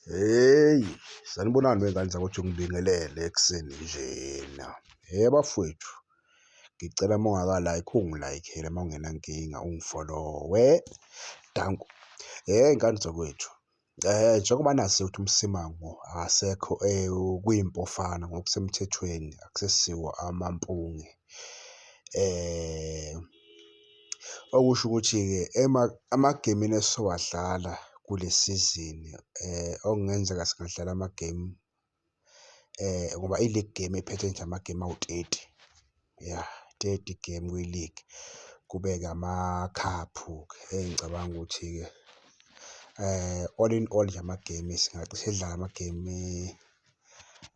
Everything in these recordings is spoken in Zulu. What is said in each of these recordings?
Hheyi, sanibonani wey'ngane zakwethu, ngibingelele ekuseni njena. Bafowethu, ngicela uma ungaka-like ungi-like-ele uma ungenankinga ungifolowe, danko. Hheyi ngane zakwethu, njengoba nazi ukuthi uMsimango akasekho kwiMpofana ngokusemthethweni, akusesiwo amampunge. Okusho ukuthi-ke emagemini esizowadlala kule sizini okungenzeka singadlala amagemu ngoba i-league game iphethe nje amagemu awu-30, yah, 30 game kwi-league. Kube-ke amakhaphu-ke engicabanga ukuthi-ke all in all nje amagemu singacishe sidlale amagemu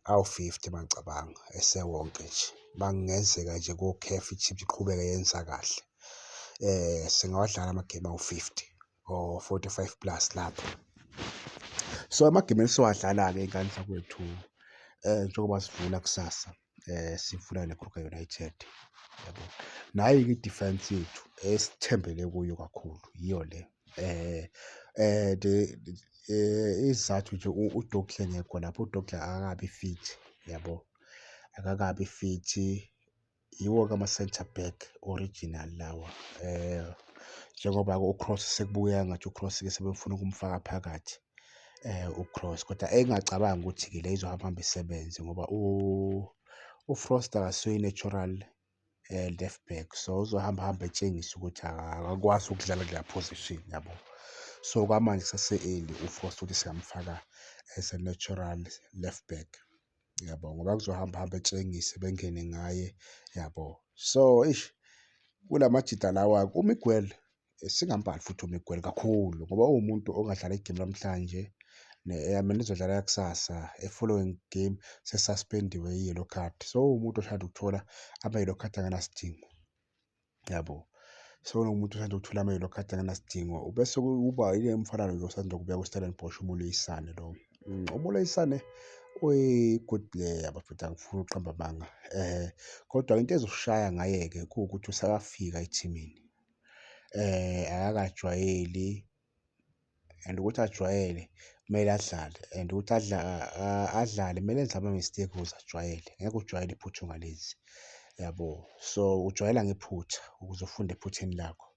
awu-50 uma ngicabanga esewonke nje, uma kungenzeka nje ko-CAF i-Chiefs iqhubeke yenza kahle, singawadlala amagemu awu-50 or 45 plus lapho. So, amagemu esizowadlala-ke y'ngane zakwethu, njengoba sivula kusasa, sivula ne-Kruger United, yabo. Nayi-ke i-defense yethu esithembele kuyo kakhulu, yiyo le. Isizathu nje u-Dortley engekho lapho, u-Dortley akakabi fit, yabo, akakabi fit. Yiwo-ke ama-centre back original lawa. Njengoba-ke u-Cross sekubukeka engathi u-Cross-ke sebefuna ukumfaka phakathi u-Cross, koda engingacabangi ukuthi-ke le izohamba ihambe isebenze ngoba u-Foster akasiyo i-natural left back, so uzohamba ahambe etshengisa ukuthi akakwazi ukudlala kuleya position, yabo. So, kwamanje kusase-early u-Foster ukuthi singamfaka as a natural left back, yabo, ngoba kuzohamba ahambe etshengise bengene ngaye, yabo. So, eish, kula majita lawa-ke uMiguel singambali futhi uMiguel kakhulu ngoba uwumuntu ongadlala igemu namhlanje, I mean lizodlala kusasa, e-following game sesaspendiwe i-yellow card. So, uwumuntu othanda ukuthola ama-yellow card angenasidingo, yabo. So, unomuntu othanda ukuthola ama-yellow card angenasidingo, bese kuba ile mfana lo osanda kubuya kwi-Stellenbosch, uMoloisane lo. UMoloisane uyi-good player bafethu, angifuni ukuqamba amanga, kodwa into ezoshaya ngaye-ke kuwukuthi usafika ethimini, akakajwayeli and ukuthi ajwayele kumele adlale and ukuthi adlale kumele enze ama-mistake ukuze ajwayele, ngeke ujwayele iphutha ungalenzi, yabo. So, ujwayela ngephutha ukuze ufunde ephutheni lakho.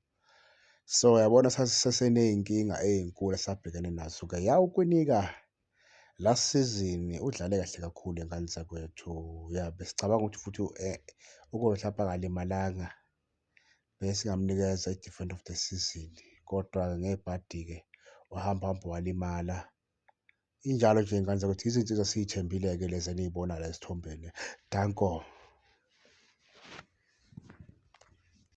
So, uyabona saseney'nkinga ey'nkulu esabhekene nazo-ke. Ya, uKwinika last season udlale kahle kakhulu ngane zakwethu, ya, besicabanga ukuthi futhi ukube mhlampe akalimalanga besingamnikeza i-defender of the season, kodwa-ke ngebhadi-ke wahamba hamba walimala. Injalo nje ngane zakwethu, izinsizwa esiy'thembile-ke lezi eniy'bona la esithombeni. Danko.